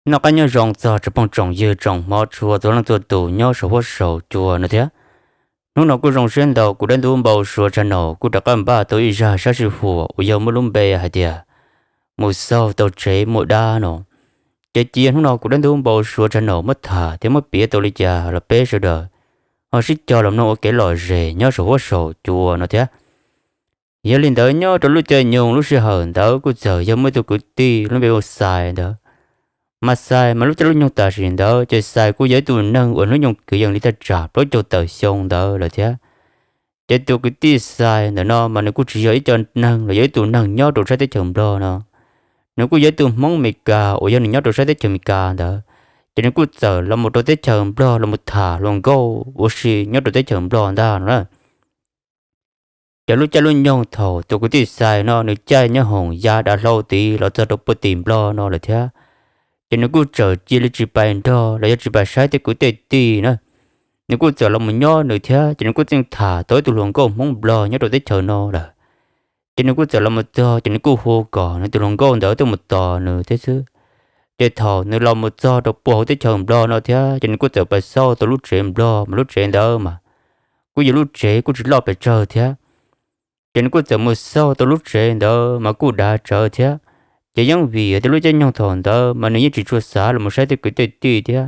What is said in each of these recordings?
Noj qab nyob zoo txog tsoom phooj tsoom ywg tsoom hmov tshua txhua leej txhua tus nyob saum huab saum cua no thiab. Hnub no kuj zoo siab ntau kuv dab ntub npau suav tshaj no kuj rov qab npaj tau ib zaj sab sij huam uas yog muaj lub npe hais tias mus xauj tau tsev muaj dab no. Ces cia hnub no kuv dab ntub npau suav tshaj no muab tham thiab muab piav tau li cas los peb sawv daws ho sib cog los mloog ua kev lom zem nyob saum huab saum cua no thiab. Yog li ntawd nyob rau lub caij nyoog lub sij hawm ntawd kuj txawm yog muaj ib tug kwv tij lub npe hu Xais ntawd. Mas Xais mas lub caij lub nyoog tam sim ntawd ces Xais kuj yog ib tug neeg uas hnub nyoog kwv yees li thaj tsam plaub caug tawm xyoo ntawd lawm thiab. Ces tus kwv tij Xais ntawm no mas nws kuj tsis yog ib co neeg los yog ib tug neeg nyob rau sab teb chaws Nplog no. Nws kuj yog ib tug Hmoob Amelikas uas yog nws nyob rau sab teb chaws Amelikas ntawd. Ces nws kuj txawm los mus rau teb chaws Nplog los mus tham hluas nkauj ua si nyob rau teb chaws Nplog ntag no na. Ces lub caij lub nyoog thaum tus kwv tij Xais no nws caij nyob hoom ya dav hlau tid los txog rau puag tim Nplog no lawm thiab, ces nws kuj txawm cia li tsis pais nrog los yog tsis pais saib tej kwv tej tij na. Nws kuj txawm los mus nyob nws thiab, ces nws kuj txeej tham tau ib tug hluas nkauj Hmoob Nplog nyob rau teb chaws no lawm. Ces nws kuj txawm los mus txog ces nws kuj hu kom nws tus hluas nkauj ntawd tuaj mus tos nws thiab xwb. Ces thaum nws los mus txog rau puag hauv teb chaws Nplog no thiab, ces nws kuj txawm pais xauj tau lub tsev Nplog mas lub tsev ntawd mas kuj yog lub tsev kuj tsis loj pes tsawg thiab. Ces nws kuj txawm mus xauj tau lub tsev ntawd mas kuj dav tsawv thiab. Ces yeej vim tias lub caij nyoog thaum ntawd mas nws yeej tsis tshua xav los mus saib tej kwv tej tij thiab.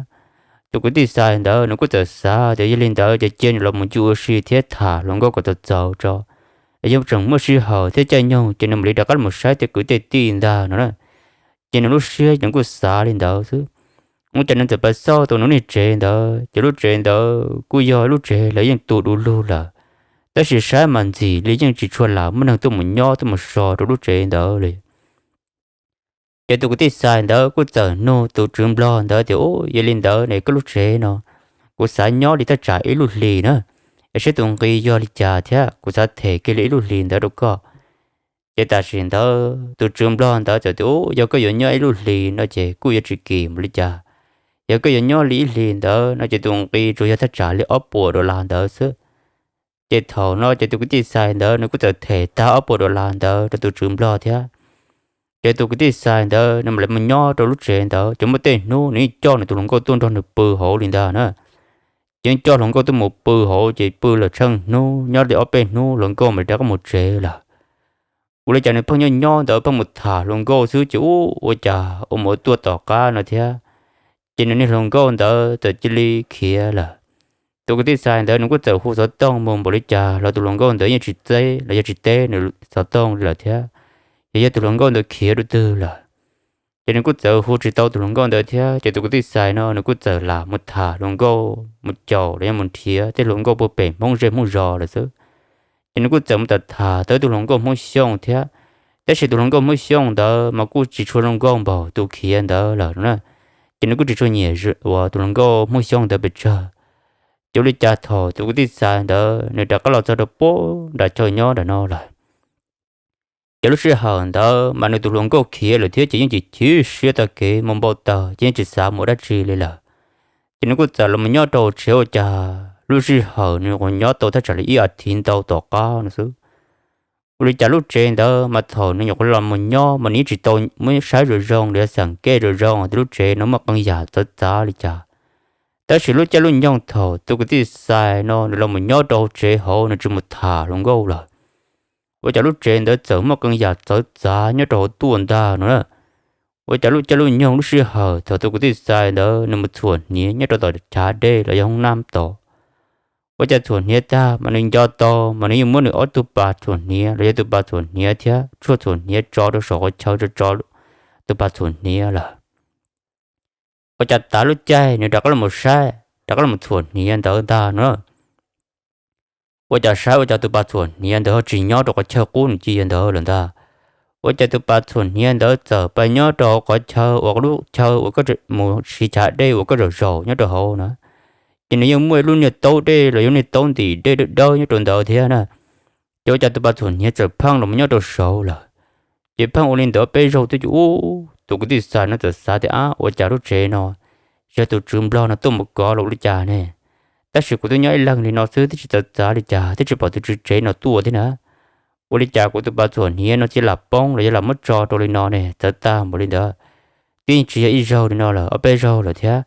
Tus kwv tij Xais ntawd nws kuj txawm xav tias yog li ntawd ces cia nws los mus ncig ua si thiab tham hluas nkauj kom txaus txaus tso, es yog tseem muaj sij hawm thiab caij nyoog ces nws mam li rov qab los mus saib tej kwv tej tij ntag no na. Ces nws lub siab nws kuj xav li ntawd xwb. Ua cas nws txawm pais xauj tau nws niag tsev ntawd, ces lub tsev ntawd kuj yog lub tsev lawv yeej tu du lug lawm, tab sis saib mas ntxim li yeej tsis tshua lam muaj neeg tuaj mus nyob tuaj mus so rau lub tsev ntawd li. Ces tus kwv tij Xais ntawd kuj txawm nug tus tswv Nplog ntawd tias, Ub, yog li ntawd ne koj lub tsev no kuv xav nyob li thaj tsam ib lub hlis na, es saib tus nqi yog li cas thiab kuv xav them kiag li ib lub hlis ntawd rau koj. Ces tam sim ntawd tus tswv Nplog ntawd txawm tias, Ub, yog koj yuav nyob ib lub hlis no ces kuj yuav tsis kim npaum li cas. Yog koj yuav nyob li ib hlis ntawd no ces tus nqi tsuas yog thaj tsam li ob puas dollar ntawd xwb. Ces thaum no ces tus kwv tij Xais ntawd nws kuj txawm them tag ob puas dollar ntawd rau tus tswv Nplog thiab. Ces tus kwv tij Xais ntawd nws mam li mus nyob rau lub tsev ntawd, ces muaj tej hnub nws yeej coj nws tus hluas nkauj tuaj nrog nws pw hauv li ntag na. Ces yeej coj hluas nkauj tuaj mus pw hauv, ces pw lawm tsheej hnub nyob li ob peb hnub hluas nkauj mam li rov qab mus tsev lawm. Ua li cas nws pheej nyob nyob ntawd pheej mus tham hluas nkauj xwb ces ub, ua cas ua mus ua tuaj tom qab no thiab, ces nws niag hluas nkauj ntawd txawm cia li khiav lawm. Tus kwv tij Xais ntawd nws kuj txawm hu xov tooj mus npaum li cas los tus hluas nkauj ntawd yeej tsis teb los yog tsis teb nws xov tooj lawm thiab, yog yog tus hluas nkauj ntawd khiav rau twg lawm. Ces nws kuj txawm hu tsis tau tus hluas nkauj ntawd thiab, ces tus kwv tij Xais no nws kuj txawm lam mus tham hluas nkauj mus caum los yog mus nrhiav tej hluas nkauj puag pem Hmoob zej Hmoob zos lawm xwb. Ces nws kuj txawm mus tham tham tau tus hluas nkauj Hmoob Xyooj thiab, tab sis tus hluas nkauj Hmoob Xyooj ntawd mas kuj tsis tshua zoo nkauj npaum tus khiav ntawd lawm na. Ces nws kuj tsis tshua nyiam uas tus hluas nkauj Hmoob Xyooj ntawd pes tsawg. Ces ua li cas thaum tus kwv tij Xais ntawd nws rov qab los txog rau puag nram chaw nyob nram no lawm, ces lub sij hawm ntawd mas nws tus hluas nkauj khiav lawm thiab ces yeej chim chim siab tag kev mus npau taws ces yeej tsis xav mus dab tsi li lawm. Ces nws kuj txawm los mus nyob rau tsev ua cas lub sij hawm nws nyuam qhuav nyob tau thaj tsam li ib as thiv ntau tom qab no xwb. Ua li cas lub tsev ntawd mas thaum nws nyuam qhuav los mus nyob mas nws yeej tsis tau muab saib zoo zoo los yog xeem kej zoo zoo tias lub tsev no muaj qee yam txawv txav li cas. Tab sis lub caij lub nyoog thaum tus kwv tij Xais no nws los mus nyob rau hauv tsev hauv nws tsis mus tham hluas nkauj lawm, ua cas lub tsev ntawd txawm muaj qee yam txawv txav nyob rau hauv tuaj ntag no na. Ua cas lub caij lub nyoog lub sij hawm thaum tus kwv tij Xais ntawd nws mus txhuam hniav nyob rau tom chav dej los yog hoob nab tod, ua cas txhuam hniav tag mas nws nco tau mas nws yeej muab nws ob tug pas txhuam hniav los yog tus pas txhuam hniav thiab tshuaj txhuam hniav tso rau saum qhov chaw tso tso tus pas txhuam hniav lawm. Ua cas tav lub caij nws rov qab los saib, rov qab los txhuam hniav ntawd ntag no, ua cas saib ua cas tus pas txhuam hniav ntawd ho tsis nyob rau qhov chaw qub nws cia ntawd lawm ntag. Ua cas tus pas txhuam hniav ntawd txawm pais nyob rau hauv qhov chaw uas lub chaw uas koj mus siv chav dej uas koj zaum zaum nyob rau hauv na. Ces nws yeej muaj ib lub niag taub dej los yog niag taub ntim dej dawb dawb nyob rau ntawd thiab na. Ces ua cas tus pas txhuam hniav txawm pheej los nyob rau saud lawm. Ces pheej ua li ntawd peb zaug twb ces ub, tus kwv tij Xais no txawm xav tias, Ab, ua cas lub tsev no yog tus tswv Nplog no tuaj mus kov los ua li cas ne? Tab sis kuv twb nyob ib leeg li no xwb twb tsis txawv txav li cas, twb tsis pom tus tswv tsev no tuaj thiab na. Ua li cas kuv tus pas txhuam hniav no cia li lam poob los yog lam muab tso rau li no ne, txawv tag npaum li ntawd. twb tsis yog ib zaug li no lawm, ob peb zaug lawm thiab.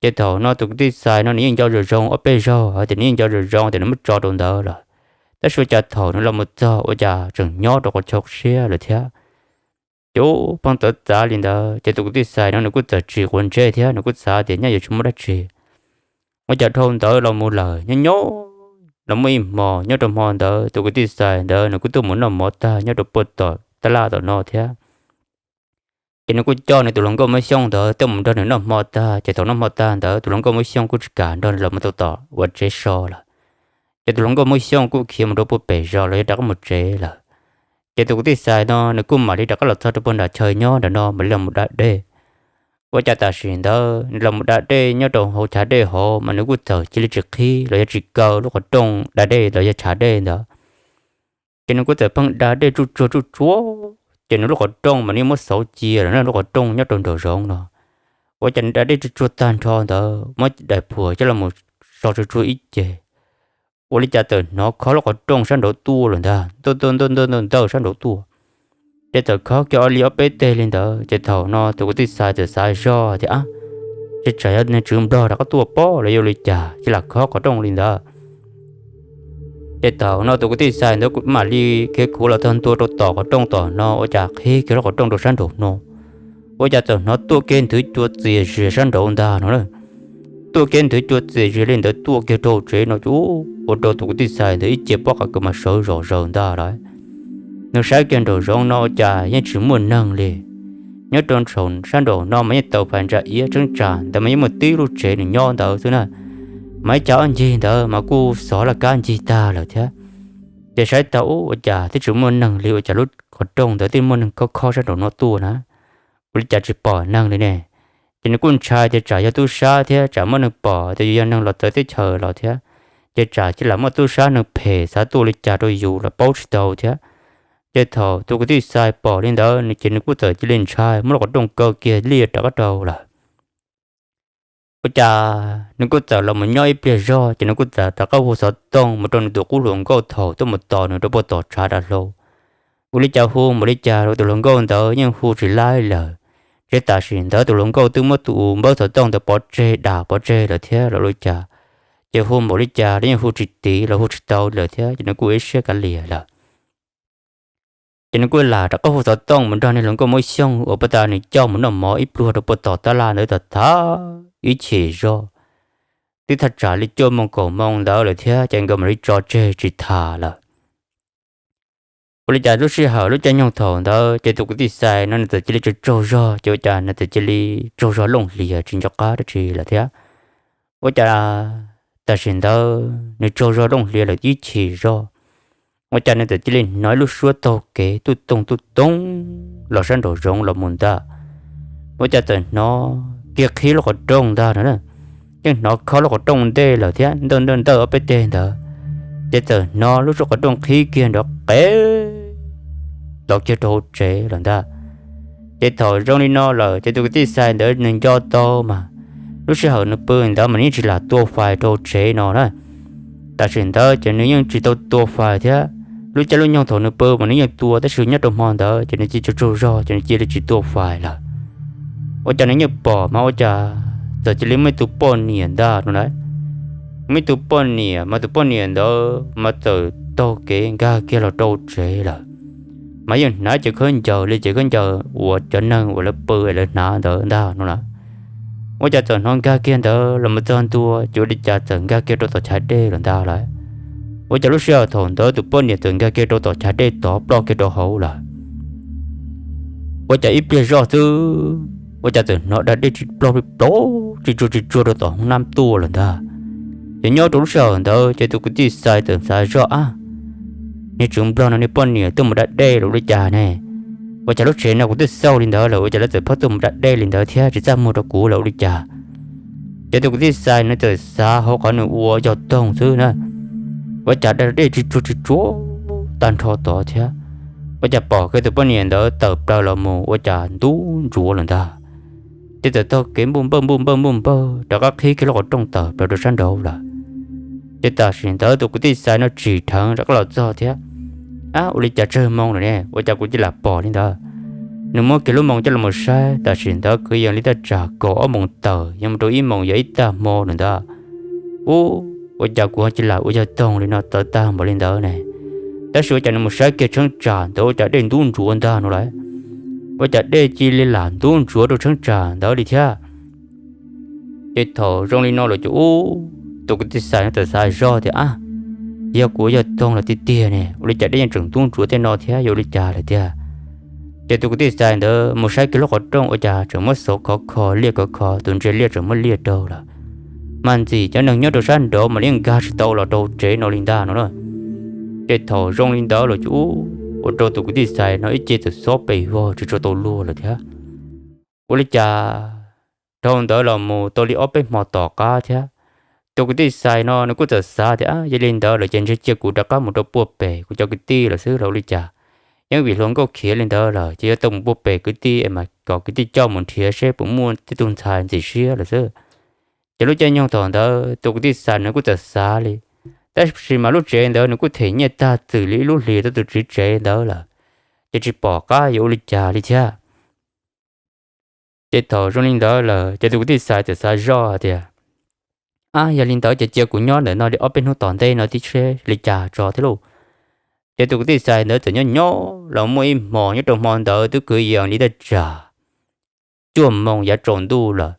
Ces thaum no tus kwv tij Xais no nws yeej nco zoo zoo ob peb zaug hais tias nws yeej nco zoo zoo tias nws muab tso rau ntawd lawm. Tab sis ua cas thaum nws los mus txog ua cas tseem nyob rau qhov chaw siab lawm thiab. Ces pheej txawv txav li ntawd ces tus kwv tij Xais no nws kuj txawm tsis quav ntsej thiab, nws kuj xav tias nyaj yuav tsis muaj dab tsi. Ua cas dhau ntawd los mus lawm nyob nyob los muaj ib hmo, nyob rau hmo ntawd tus kwv tij Xais ntawd nws kuj tuaj mus noj mov tag nyob rau puag tom tab laj tom no thiab. Ces nws kuj coj nws tus hluas nkauj Muaj Xyooj ntawd tuaj mus nrog nws noj hmo tag, ces thaum noj hmo tag ntawd tus hluas nkauj Muaj Xyooj kuj tsis kam nrog nws los mus tau tom ua tsev so lawm. Ces tus hluas nkauj Muaj Xyooj kuj khiav mus rau puag pem zos los yog rov qab mus tsev lawm. Ces tus kwv tij Xais no nws kuj mam li rov qab los txog rau puag nram chaw nyob nram no mam li los mus da dej. Ua cas tam sim ntawd nws los mus da dej nyob rau hauv chav dej hauv mas nws kuj txawm cia li tsis qhib los yog tsis kaw lub qhov rooj da dej los yog chav dej ntawd. Ces nws kuj txawm pheej da dej tsuj tsuag tsuj tsuag, ces nws lub qhov rooj mas nws muab xauv cia lawm na, lub qhov rooj nyob rau nraum zoov no. Ua cas nws da dej tsuj tsuag tag nrho ntawd muab daim phuam coj los so tsuj tsuag ib ce, ua li cas txawm hnov khob lub qhov rooj sab nraud tuaj lawm ntag, tuaj tuaj ntawj ntawj ntawj ntawj sab nraud tuaj. Ces txawm khob kiag ob li ob peb teg li ntawd, ces thaum no tus kwv tij Xais txawm xav zoj tias, Ab, tsis tsam yog neeg tswv nplog rov qab tuaj pob los yog ua li cas cia li khob qhov rooj li ntawd. Ces thaum no tus kwv tij Xais ntawd kuj mam li khiav khuv los txog ntua rau tom qhov rooj tom no ua cas qhib kiag lub qhov rooj rau sab nraum no. Ua cas txawm hnov tuaj kiag nthwv cua txias zias sab nraud ntag no na. Tuaj kiag nthwv cua txias zias li ntawd tuaj kiag rau tsev no ces ua rau tus kwv tij Xais ntawd ib ce pob qa kws mas sawv zom zaws ntag lawm. Nws saib kiag nraum zoov no ua cas yeej tsis muaj neeg li. Nyob rau sab nraum no mas yeej tau fais ntsa iab tseeb tsam ntawd mas yeej muaj tib lub tsev nws nyob ntawd xwb na. Mas ib co ob ncig ntawd mas kuj xov laj kab ncig tag lawm thiab. Ces saib tau ua cas twb tsis muaj neeg li, ua cas lub qhov rooj ntawd twb muaj neeg khob khob sab nraum no tuaj na. Ua li cas tsis pom neeg li ne? Ces nws kuj ntshai tias tsam yog tub sab thiab tsam muaj neeg pom tias yus yog neeg los txawv teb chaws los thiab, ces tsam cia li muaj tub sab neeg phem xav tuaj li cas rau yus los paub tsis tau thiab. Ces thaum tus kwv tij Xais pom li ntawd ces nws kuj txawm cia li ntshai muab lub qhov rooj kaw kiag liaj rov qab rau lawm. Ua cas nws kuj txawm los mus nyob ib pliag zog ces nws kuj txawm rov qab hu xov tooj mus rau nws tus qub hluas nkauj thaum tuaj mus tos nws rau puag tom tshav dav hlau. Ua li cas hu npaum li cas los tus hluas nkauj ntawd yeej hu tsis laib lawm. Ces tam sim ntawd tus hluas nkauj twb muab tus npawb xov tooj ntawd pov tseg, dam pov tseg lawm thiab los ua li cas, ces hu npaum li cas los yeej hu tsis tiv los hu tsis tau lawm thiab ces nws kuj ua ib siab kav liam lawm. Ces nws kuj lam rov qab hu xov tooj mus nrog niag hluas nkauj Muaj Xyooj uas puag ta nws coj mus noj mov ib pluag rau puag tom tab laj ntawd tham tham ib chim zog, twb thaj tsam li cuaj moos kaum moos ntawd lawm thiab ces nkawd mam li tso tseg tsis tham lawm. Ua li cas lub sij hawm lub caij nyoog thaum ntawd ces tus kwv tij Xais no nws txawm cia li tsaug tsaug zog, ces ua cas nws txawm cia li tsaug zog looj hlias tsis nco qab dab tsi lawm thiab. Ua cas tam sim ntawd nws tsaug zog looj hlias lawm ib chim zog, ua cas nws txawm cia li hnov ib lub suab taug kev tuj tooj tuj tooj los sab nraum zoov los mus ntag. Ua cas txawm hnov kiag qhib lub qhov rooj ntag no, yeej hnov khob lub qhov rooj ntej lawm thiab ntawj ntawj ntawj ob peb teg ntawd, ces txawm hnov lub suab qhov rooj qhib kiag nrov qev los kiag rau hauv tsev lawm ntag. Ces thaum zoo li no lawm ces tus kwv tij Xais ntawd nws nco tau mas lub sij hawm nws pw ntawd mas nws yeej tsis lam tua fais rau tsev no na. Tam sim ntawd ces nws yeej tsis tau tua fais thiab. Lub caij lub nyoog thaum nws pw mas nws yeej tua tab sis nyob rau hmo ntawd ces nws cia tsaug tsaug zog ces nws cia li tsis tua fais lawm. Ua cas nws yeej pom mas ua cas txawm cia li muaj ib tug poj niam ntag no na. Muaj ib tug poj niam mas tus poj niam ntawd mas txawm taug kev nkag kiag los rau tsev lawm. Mas yeej hnav cev khaub ncaws li cev khaub ncaws uas cov neeg uas lawv pw es lawv hnav ntawd ntag no lawm. Ua cas txawm hnov nkag kiag ntawd los mus txog ntua ces ua li cas txawm nkag kiag rau tom chav dej lawm ntag lawm. Ua cas lub sij hawm thaum ntawd tus poj niam txawm nkag kiag rau tom chav dej tod ploj kiag rau hauv lawm. Ua cas ib pliag zoj xwb ua cas txawm hnov da dej tsis plaug plig plaug tsis tsuag tsis tsuag rau tom hoob nab tuaj lawm ntag. Ces nyob rau lub sij hawm ntawd ces tus kwv tij Xais txawm xav zoj, Ab, niag tswv nplog no niag poj niam tuaj mus da dej los ua li cas ne? Ua cas lub tsev no kuv twb xauj li ntawd lawm ua cas lawv txawm pheej tuaj mus da dej li ntawd thiab tsis txaj muag rau kuv los ua li cas? Ces tus kwv tij Xais nws txawm xav hauv qhov nws ua yog toog xwb na, ua cas da dej tsis tsuag tsis tsuag tag nrho tod thiab. Ua cas pom kiag tus poj niam ntawd tawm plaws los mus ua cas ntub ntsuav lawm ntag. Ces txawm taug kev npuj npawj npuj npawj npuj npawj rov qab qhib kiag lub qhov rooj tawm plaws rau sab nraud lawm. Ces tam sim ntawd tus kwv tij Xais no tsim dheev rov qab los txog thiab, Ab, ua li cas tsawg moos lawm ne ua cas kuv cia li pom li ntawd? Nws muab kiag lub moos coj los saib, tam sim ntawd kwv yees li thaj tsam kaum ob moos tawm yuav mus rau ib moos yog ib tag hmo lawm ntag. Ub, ua cas kuv ho cia li ua yog toog li no txawv tag npaum li ntawd ne? Tab sis ua cas nws mus saib kiag tsheb tsam ntawd ua cas dej ntub ntsuav ntag no lawm. Ua cas dej cia li lam ntub ntsuav rau tsheb tsam ntawd li thiab. Ces thaum zoo li no lawm ces ub, tus kwv tij Xais no txawm xav zoj tias, ab, yog kuv ua yog toog los tiag tiag ne, ua li cas dej yeej tseem ntub ntsuav tej no thiab, yog ua li cas lawm tiag. Ces tus kwv tij Xais ntawd mus saib kiag lub qhov rooj ua cas tseem muab xov khov kho liaj khov kho, tus ntsia liaj tseem muab liaj rau lawm. Mas ntxim cov neeg nyob rau sab nraud mas yeej nkag tsis tau los rau tsev no li ntag no na. Ces thaum zoo li ntawd lawm ces ub, ua rau tus kwv tij Xais no ib ce txawm xob pes vog tsis tshua tau luag lawm thiab. Ua li cas dhau ntawd los mus tau li ob peb hmo tom qab thiab, tus kwv tij Xais no nws kuj txawm xav tias, yog li ntawd lawm ces ntshe cia kuv rov qab mus rau puag pem kuv cov kwv tij lawm xwb los ua li cas. Yeej vim hluas nkauj khiav li ntawd lawm ces yuav tau mus puag pem kwv tij es mas kom kwv tij coj mus nrhiav seb puas muaj tej tug ntxhais ntxim siab lawm xwb. Ces lub caij nyoog thaum ntawd tus kwv tij Xais nws kuj txawm xav li, tab sis mas lub tsev ntawd nws kuj them nyiaj tag txwm li ib lub hlis rau tus tswv tsev ntawd lawm, ces tsis pom qab yuav ua li cas li thiab. Ces thaum zoo li ntawd lawm ces tus kwv tij Xais txawm xav zoj tias, ab, yog li ntawd ces cia kuv nyob ntawm no li ob peb hnub tom ntej no tib seb li cas tso thiab lauj. Ces tus kwv tij Xais ntawd txawm nyob nyob los muaj ib hmos nyob rau hmo ntawd twb kwv yees li thaj tsam cuaj moos yav tsaus ntuj lawm.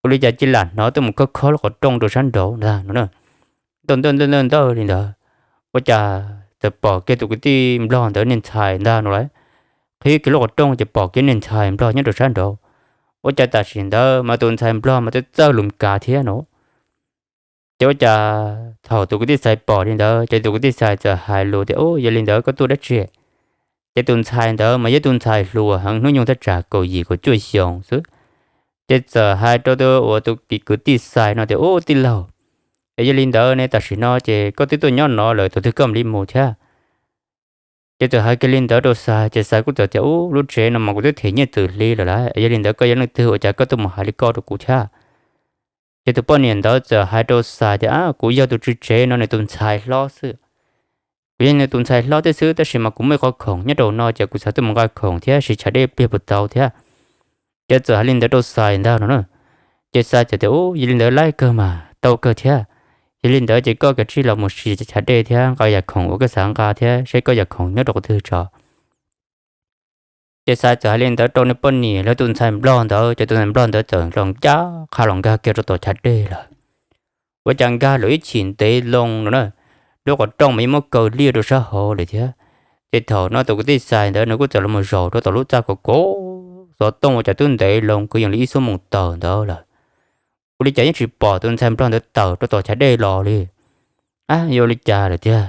Ua li cas cia li lam hnov tuaj mus khob khob lub qhov rooj rau sab nraud ntag no na. Ntawj ntawj ntawj ntawj li ntawd, ua cas txawm pom kiag tus kwv tij nplog ntawd niag ntxhais ntag no lauj. Qhib kiag lub qhov rooj ces pom kiag niag ntxhais nplog nyob rau sab nraud. Ua cas tam sim ntawd mas tus ntxhais nplog mas twb txawj lus Meskas thiab no. Ces ua cas thaum tus kwv tij Xais pom li ntawd ces tus kwv tij Xais txawm hais lus tias, ub, yog li ntawd koj tuaj dab tsi? Ces tus ntxhais ntawd mas yog tus ntxhais hluas heev, hnub nyoog thaj tsam kaum yim kaum cuaj xyoos xwb. Ces txawm hais rau tus uas tus kwv tij Xais no tias, ub, tij laug, es yog li ntawd ne tam sim no ces koj twb tuaj nyob no lawm, thaum twg koj mam li mus thiab? Ces txawm hais kiag li ntawd rau Xais ces Xais kuj txawm tias, ub, lub tsev no mas kuv twb them nyiaj txwm hli lawm lauj, es yog li ntawd koj yog leej twg ua cas koj tuaj mus hais li koj rau kuv thiab? Ces tus poj niam ntawd txawm hais rau Xais tias, ab, kuv yog tus tswv tsev no nws tus ntxhais hlob xwb. Kuv yog nws tus ntxhais hlob thiab xwb, tab sis mas kuv muaj ib qhov khoom nyob rau no ces kuv xav tuaj mus nqa khoom thiab siv chav dej pliag puas tau thiab? Ces txawm hais li ntawd rau Xais ntag no na. Ces Xais txawm tias, ub, yog li ntawd laib kawg mas tau kawg thiab. Yog li ntawd ces koj kav tsij los mus siv chav dej thiab nqa yam khoom uas koj xav nqa thiab seb koj yam khoom nyob rau qhov twg tso. Ces Xais txawm hais li ntawd rau nws poj niam lawv tus ntxhais nplog ntawd ces tus ntxhais nplog ntawd txawm los ncaj qha los nkag kiag rau tom chav dej lawm. Ua cas nkag los ib chim ntev loo no na, lub qhov rooj mas yeej muab kaw liaj rau sab hauv lawm thiab. Ces thaum no tus kwv tij Xais ntawd nws kuj txawm los mus zaum rau tom lub txaj kaum kaum xov tooj ua cas twb ntev loo kwv yees li ib xuab moos tawm ntawd lawm. Ua li cas yeej tsis pom tus ntxhais nplog ntawd tawm rau tom chav dej los li. Ab, yog ua li cas lawm tiag?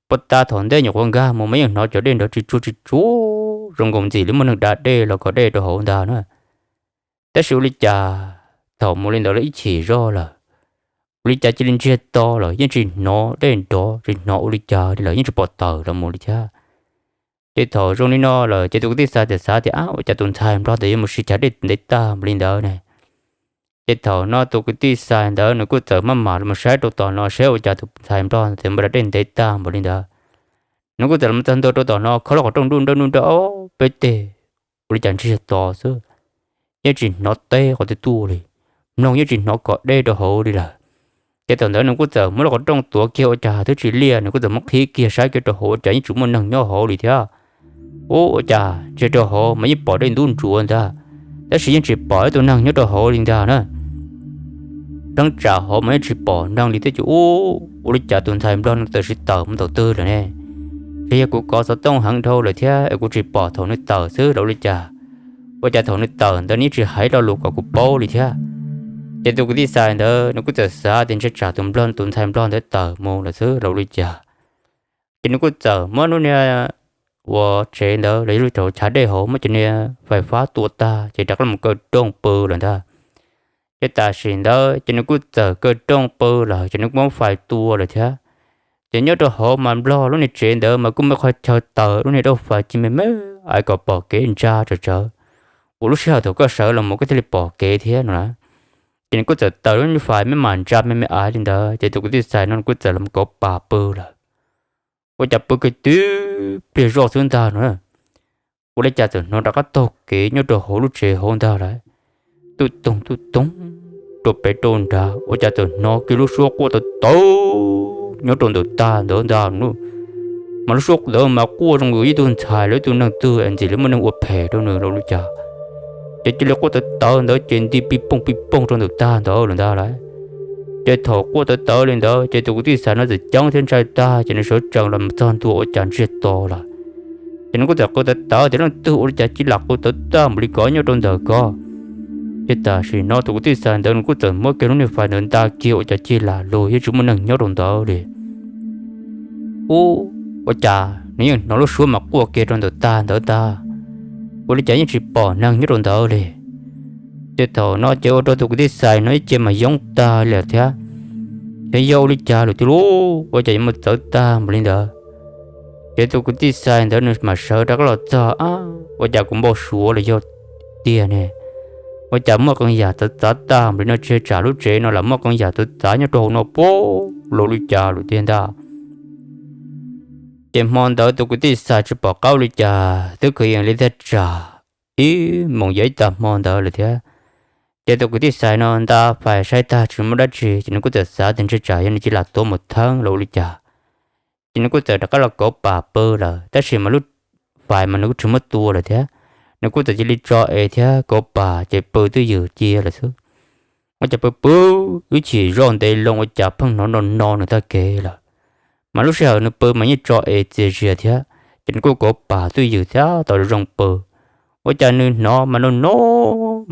Puag ta thaum ntej nyuam qhuav nkag mus mas yeej hnov cov dej nrov tsis tsuag tsis tsuag zoo nkaus ntxim li muaj neeg da dej los kom dej rau hauv ntag na. Tab sis ua li cas thaum mus li ntawd lawm ib chim zog lawm, ua li cas cia li ntsiag to lawm yeej tsis hnov dej nrov tsis hnov ua li cas li lawm, yeej tsis pom tawm los mus li thiab. Ces thaum zoo li no lawm ces tus kwv tij Xais txawm xav tias, ab, ua cas tus ntxhais nplog ntawd yuav mus siv chav dej ntev tag npaum li ntawd ne? Ces thaum no tus kwv tij Xais ntawd nws kuj txawm maj mam los saib rau tom no saib ua cas tus ntxhais nplog ntawd mus da dej ntev tag npaum li ntawd. Nws kuj txawm los txog ntua rau tom no khob lub qhov rooj nruj nrawj nruj nrawj ob peb teg, ua li cas ntsiag to xwb, yeej tsis hnov teb qhov twg tuaj li, mloog yeej tsis hnov kom dej rau hauv li lawm. Ces thaum ntawd nws kuj txawm muab lub qhov rooj tuav kiag ua cas twb tsis liaj, nws kuj txawm muab qhib kiag saib kiag rau hauv ua cas yeej tsis muaj neeg nyob hauv li thiab. Ub, ua cas ntsia rau hauv mas yeej pom dej ntub ntsuav ntag, tab sis yeej tsis pom ib tug neeg nyob rau hauv li ntag na. Tsheb tsam hauv mas yeej tsis pom neeg li thiab ces ub, ua li cas tus ntxhais nplog no txawm siv tawm mus thaum twg lawm ne? Ntshe yog kuv kov xov tooj heev dhau lawm thiab es kuv tsis pom thaum nws tawm xwb los ua li cas? Ua cas thaum nws tawm ntawd nws tsis hais lo lus kom kuv paub li thiab? Ces tus kwv tij Xais ntawd nws kuj txawm xav tias ntshe tsam tus nplog, tus ntxhais nplog ntawd tawm mus lawm xwb los ua li cas. Ces nws kuj txawm muab lub niag ua tsev ntawd los yog lub chav dej hauv muab cov niag fais fab tua tag ces rov qab los kaw rooj pw lawm ntag. Ces tam sim ntawd ces nws kuj txawm kaw rooj pw lawm ces nws kuj muab fais tua lawm thiab. Ces nyob rau hauv mas nplog lub niag tsev ntawd mas kuj muaj qhov chaw taws lub niag rauj fais ci me me, ais kom pom kev ntsa tsawv tsawv, uas lub sij hawm thaum koj sawv los mus koj thiaj li pom kev thiab no na. Ces nws kuj txawm taws lub niag fais me mam ntsa me me ais li ntawd ces tus kwv tij Xais no nws kuj txawm los kauv pas pw lawm. Ua cas pw kiag tib pliag zoj xwb ntag no na, ua li cas txawm hnov rov qab taug kev nyob rau hauv lub tsev hauv ntag lawm. Tuj toog tuj toog rau pem rau nrad, ua cas txawm hnov kiag lub suab quaj tawv tawv nyob rau ntawm tag ntawd ntag. Mas lub suab ntawd mas quaj zoo li ib tug ntxhais los ib tug neeg twg es ntxim li muaj neeg ua phem rau nws los li cas. Ces cia li quaj tawv tawv ntawd ces nti pij pooj pij pooj rau ntawm tag ntawd lawm ntag lawm. Ces thaum quaj tawv tawv li ntawd ces tus kwv tij Xais no txawm ceeb thiab ntshai tag ces nws sawv tsees los txog ntua ua cas ntsiag to lawm. Ces nws kuj txawm qw tawv tawv tias leej twg ua li cas cig lam qw tawv tag npaum li ko nyob rau ntawm ko. Ces tam sim no tus kwv tij Xais ntawd nws kuj txawm muab kiag lub niag fais ntawd nta kiag ua cas cig lam lug yeej tsis muaj neeg nyob rau ntawd li. Ub, ua cas nws yeej hnov lub suab mas quaj kiag rau ntawm tag ntawd tag, ua li cas yeej tsis pom neeg nyob rau ntawd li. Ces thaum no ces ua rau tus kwv tij Xais no ib ce mas yoob tag li lawm thiab. Ces yog ua li cas lawm tiag lauj, ua cas yuav mus txawv tag npaum li ntawd. Ces tus kwv tij Xais ntawd nws mam sawv rov qab los txog, ab, ua cas kuv npau suav los yog tiag ne, ua cas muaj qee yam txawv txav tag npaum li no, tsis tsam lub tsev no lam muaj qee yam txawv txav nyob rau hauv no puag los li cas lawm tiag ntag. Ces hmo ntawd tus kwv tij Xais tsis pom qab ua li cas twb kwv yees li thaj tsam ib moos yog ib tag hmo ntawd lawm thiab. Ces tus kwv tij Xais no nta fais saib tag tsis muaj dab tsi ces nws kuj txawm xav tias ntshe tsam yog nws cig lam tuav mus theeb los ua li cas. Ces nws kuj txawm rov qab los kauv pam pw lawm tab sis mas lub fais mas nws kuj tsis muab tua lawm thiab. Nws kuj txawm cia li tso es thiab kauv pam ces pw twj ywm cia lawm xwb. Ua cas pw pw ib chim zoj ntev loo ua cas pheej hnov no no nws tag kev lawm. Mas lub sij hawm nws pw mas yeej tso es txias zias thiab ces nws kuj kauv pam twj ywm thiab tos zoo pw. Ua cas nws hnov mas no no,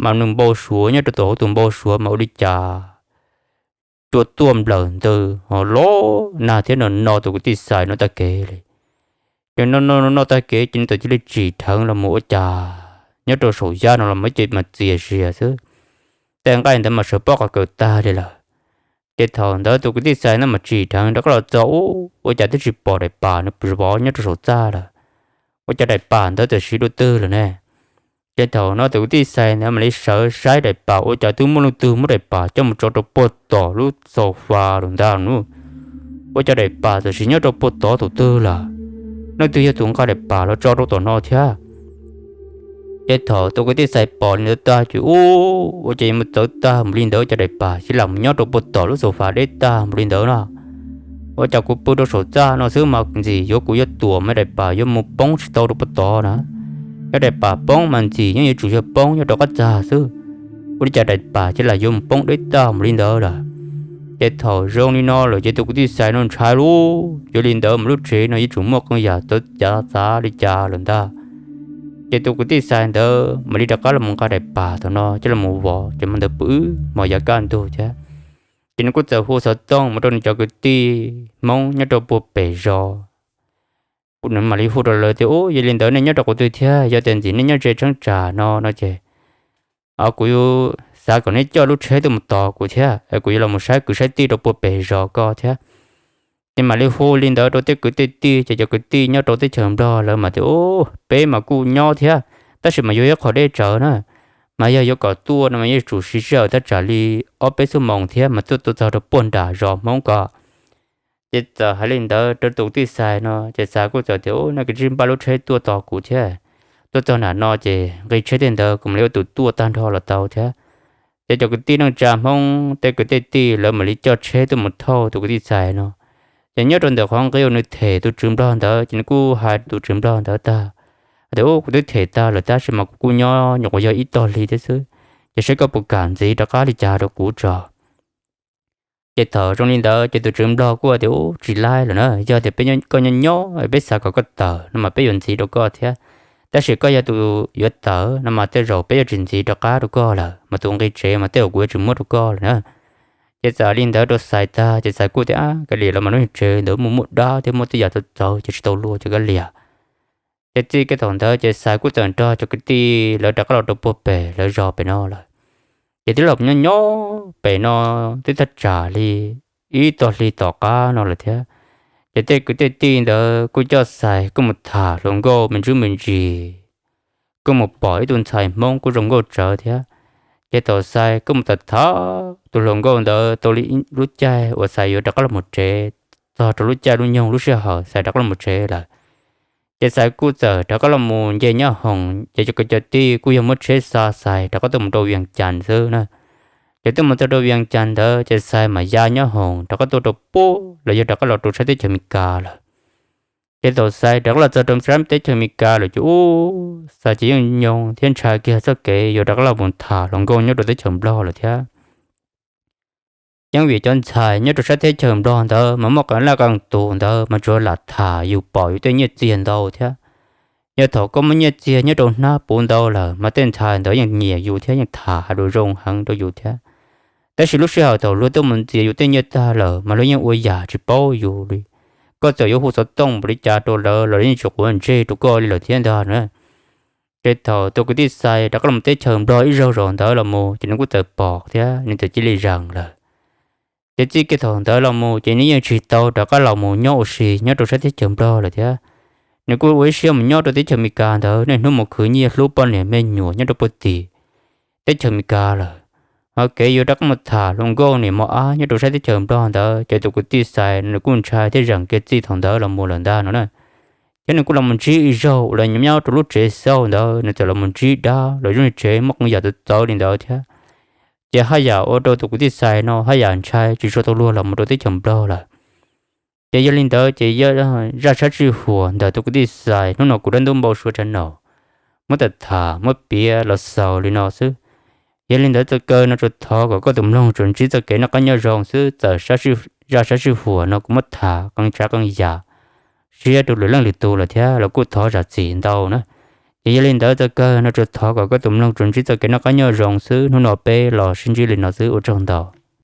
mas nws npau suav nyob rau tom hauv tus npau suav mas ua li cas cua tuaj nplawm ntws ho los nag thiab no no tus kwv tij Xais no tag kev li. Ces no no no no tag kev ces nws txawm cia li tsim dheev los mus ua cas nyob rau saum yaj no los mas ces mas txias zias xwb. Tej nqaij ntawd mas sawv pob qhov kawg tag li lawm. Ces thaum ntawd tus kwv tij Xais no mas tsim dheev rov qab los txog ub, ua cas twb tsis pom daim pam nws vov nyob rau saum txaj lawm. Ua cas daim pam ntawd txawm siv dua twg lawm ne? Ces thaum no tus kwv tij Xais ntawd mam li sawv saib daim pam ua cas twb muaj leej twg muab daim pam coj mus tso rau puag tom lub xaus fas lawm ntag lauj. Ua cas daim pam txawm siv nyob rau puag tod thaum twg lawm? Leej twg yog tus nqa daim pam los tso rau tom no thiab? Ces thaum tus kwv tij Xais pom li ntawd tag ces ub, ua cas yuav mus txawv tag npaum li ntawd, cas daim pam cia li mus nyob rau puag tom lub xaus fas deb tag npaum li ntawd no. Ua cas kuv pw rau saum txaj no xwb mas ntxim yuav kuv yuav tuam mas daim pam yuav mus poob tsis tau rau puag tod na. Yog daim pam poob mas ntxim yeej yuav tsum yog poob nyob rau qab txag xwb. Ua li cas daim pam cia li yuav mus poob deb tag npaum li ntawd lawm? Ces thaum zoo li no lawm ces tus kwv tij Xais no ntshai lauj, yog li ntawd mas lub tsev no yuav tsum muaj qee yam txawv txav li cas lawm ntag. Ces tus kwv tij Xais ntawd mam li rov qab los nqa daim pam thaum no coj los vov, ces hmo ntawd pw ib hmos yav kaj ntug thiab. Ces nws kuj txawm hu xov tooj mus rau nws cov kwv tij Hmoob nyob rau puag pem zos. Nws mam li hu rau lawv tias, Ub, yog li ntawd nej nyob rau qhov twg thiab? Yog tias ntxim nej nyob ze cheeb tsam no no ces kuv xav kom neb coj lub tsheb tuaj mus tos kuv thiab es kuv yuav los saib kwv saib tij rau puag pem zos ko thiab. Ces mam li hu li ntawd rau tej kwv tej tij, ces cov kwv tij nyob rau teb chaws Nplog lawv mas tias, Ub, peb mas kuj nyob thiab, tab sis mas yuav ib qho deb tsawv na, mas yog yuav kom tuaj no mas yuav tsum siv sij hawm thaj tsam li ob peb xuab moos thiab mas tuaj tuaj txog rau puag nram zos Hmoob ko. Ces txawm hais li ntawd rau tus kwv tij Xais no ces Xais kuj txawm tias, Ub, nej kav tsij npaj lub tsheb tuaj tos kuv thiab. Tuaj txog nram no ces nqis tsheb tej ntawd kuv mam li ua tus tuaj tag nrho los tau thiab. Ces cov kwv tij neej tsa Hmoob tej kwv tej tij lawv mam li coj tsheb tuaj mus thauj tus kwv tij Xais no. Ces nyob rau ntawm qhov nqi uas nws them tus tswv Nplog ntawd ces nws kuj hais tus tswv Nplog ntawd tag tias, Ub, kuv twb them tag lawm tab sis mas kuv kuj nyob nyuam qhuav yog ib tog hli thiab xwb, ces saib koj puas kam ntxiv rov qab li cas rau kuv tso. Ces thaum zoo li ntawd ces tus tswv Nplog kuj tias, Ub, tsis laib lawm na, yog tias peb, koj nyob nyob peb xav kom koj tawm no mas peb yuav ntxiv rau koj thiab. Tab sis koj yog tus yuav tawm no mas tej zaum peb yuav tsis ntxiv rov qab rau koj lawm, mas tus nqi tsev mas tej zaum kuv yuav tsis muab rau koj lawm na. Ces txawm li ntawd rau Xais tag ces Xais kuj tias, Kav liam los mas lub tsev ntawd muaj muaj dab thiab muaj tej yam txawv txawv ces tsis tau luag ces kav liam. Ces txij kiag thaum ntawd ces Xais kuj txawm nrog cov kwv tij lawv rov qab los rau puag pem lawv zos pem no lawm. Ces twb los nyob nyob pem no twb thaj tsam li ib tog hli tom qab no lawm thiab. Ces tej kwv tej tij ntawd kuj coj Xais kuj mus tham hluas nkauj me ntsis me ntsis, kuj mus pom ib tug ntxhais Hmoob kuj zoo nkauj tsawv thiab. Ces thaum Xais kuj mus tham tham tus hluas nkauj ntawd tau li lub caij uas Xais yuav rov qab los mus tsev, txog rau lub caij lub nyoog lub sij hawm Xais rov qab los mus tsev lawm. Ces Xais kuj txawm rov qab los mus nce nyob hoom, ces cov kwv cov tij kuj yog muab tsheb xa Xais rov qab tuaj mus rau Vias Cas xwb na. Ces tuaj mus txog rau Vias Cas ntawd ces Xais mam ya nyob hoom rov qab tuaj rau pub los yog rov qab los rau sab teb chaws Amelikas lawm. Ces thaum Xais rov qab los txog rau sab teb chaws Amelikas lawm ces ub, Xais ces yeej nyoo thiab ntshai kiag txoj kev yuav rov qab los mus tham hluas nkauj nyob rau teb chaws Nplog lawm thiab. Yeej vim cov ntxhais nyob rau sab teb chaws Nplog ntawd mas muaj qee leej qee tus ntawd mas tsuas lam tham yus pom yus tej nyiaj txiag ntau thiab. Yog thaum koj muaj nyiaj txiag nyob rau hnab puv ntau lawm mas tej ntxhais ntawd yeej nyiam yus thiab yeej tham hais lus zoo heev rau yus thiab. Tab sis lub sij hawm thaum luag tuaj mus ntxias yus tej nyiaj tag lawm mas luag yeej ua yam tsis paub yus li. Koj txawm yuav hu xov tooj npaum li cas rau lawv los yeej tsis quav ntsej rau koj li lawm thiab ntag na. Ces thaum tus kwv tij Xais rov qab los teb chaws Nplog ib zaug zaum ntawd los mus ces nws kuj txawm pom thiab nws txawm cia li zeem lawm. Ces txij kiag thaum ntawd los mus ces nws yeej tsis tau rov qab los mus nyob ua si nyob rau sab teb chaws Nplog lawm thiab. Nws kuj ua ib siab mus nyob rau teb chaws Amelikas ntawd niaj hnub mus khwv nyiaj hlub poj niam me nyuam nyob rau puag tim teb chaws Amelikas lawm. Ho kev yuav rov qab mus tham hluas nkauj niam mos ab nyob rau sab teb chaws Nplog ntawd ces tus kwv tij Xais nws kuj ntshai thiab zeem kiag txij thaum ntawd los mus lawm ntag no na. Thiab nws kuj los mus ntsib ib zaug uas lawv nyob nyob rau lub tsev xauj ntawd, nws txawm los mus ntsib dab los zoo tsev muaj qee yam txawv txawv li ntawd thiab. Ces haj yam ua rau tus kwv tij Xais no haj yam ntshai tsis tshua tau luag los mus rau teb chaws Nplog lawm. Ces yog li ntawd ces zaj sab sij huam ntawm tus kwv tij Xais hnub no kuv dab ntub npau suav tsawv no muab tham tham muab piav los xaus li no xwb. Yog li ntawd txoj kawg no tsuas thov kom koj tus mloog tsuas ntsib txoj kev noj qab nyob zoo xwb, txawm zaj sab sij huam no kuv muab tham qee tsav qee yam siab rau lwm leej lwm tus lawm thiab los kuj thov zam txim ntau na. Ces yog li ntawd txoj kawg no tsuas thov kom koj tus mloog tsuas ntsib txoj kev noj qab nyob zoo xwb, hnub no peb los sib ntsib li no xwb, ua tsaug ntau.